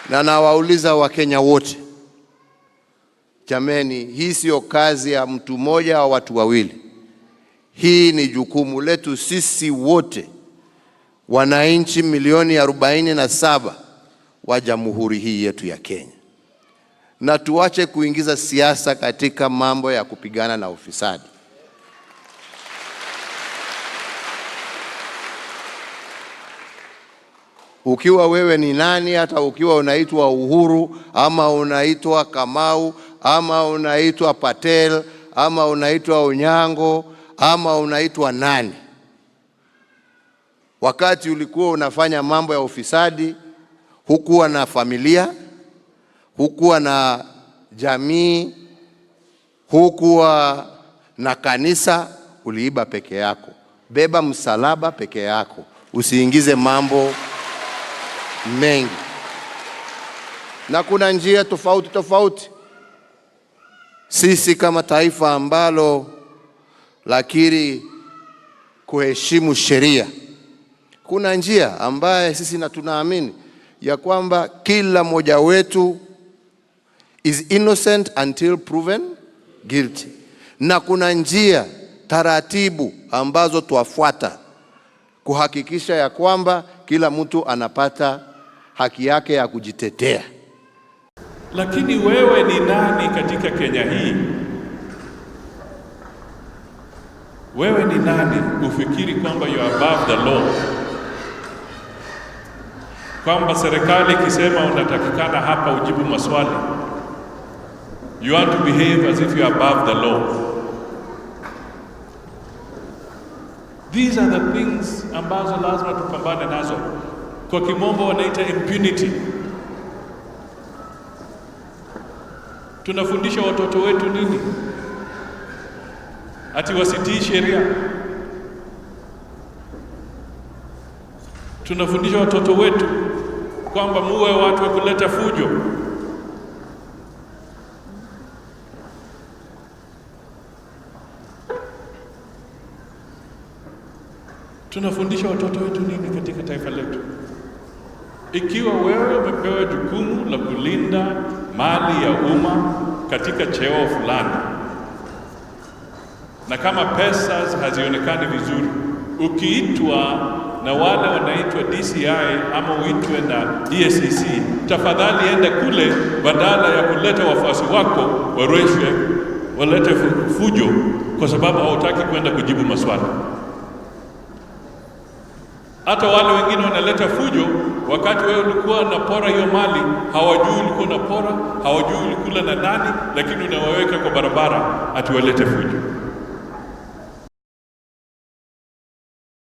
Na nawauliza Wakenya wote, jameni, hii sio kazi ya mtu mmoja au watu wawili. Hii ni jukumu letu sisi wote, wananchi milioni 47 wa jamhuri hii yetu ya Kenya, na tuache kuingiza siasa katika mambo ya kupigana na ufisadi. Ukiwa wewe ni nani, hata ukiwa unaitwa Uhuru ama unaitwa Kamau ama unaitwa Patel ama unaitwa Onyango ama unaitwa nani, wakati ulikuwa unafanya mambo ya ufisadi, hukuwa na familia, hukuwa na jamii, hukuwa na kanisa, uliiba peke yako. Beba msalaba peke yako, usiingize mambo mengi. Na kuna njia tofauti tofauti. Sisi kama taifa ambalo lakiri kuheshimu sheria, kuna njia ambaye sisi na tunaamini ya kwamba kila mmoja wetu is innocent until proven guilty, na kuna njia taratibu ambazo twafuata kuhakikisha ya kwamba kila mtu anapata haki yake ya kujitetea. Lakini wewe ni nani katika Kenya hii? Wewe ni nani ufikiri kwamba you are above the law, kwamba serikali ikisema unatakikana hapa ujibu maswali, you want to behave as if you are above the law? These are the things ambazo lazima tupambane nazo. Kwa kimombo wanaita impunity. Tunafundisha watoto wetu nini? Ati wasitii sheria. Tunafundisha watoto wetu kwamba muwe watu wa kuleta fujo. Tunafundisha watoto wetu nini katika taifa letu? Ikiwa wewe umepewa jukumu la kulinda mali ya umma katika cheo fulani, na kama pesa hazionekani vizuri, ukiitwa na wale wanaitwa DCI ama uitwe na EACC, tafadhali enda kule badala ya kuleta wafuasi wako warushwe, walete fujo, kwa sababu hautaki kwenda kujibu maswali. Hata wale wengine wanaleta fujo wakati wewe ulikuwa unapora hiyo mali, hawajui ulikuwa unapora, hawajui ulikula na nani, lakini unawaweka kwa barabara ati walete fujo.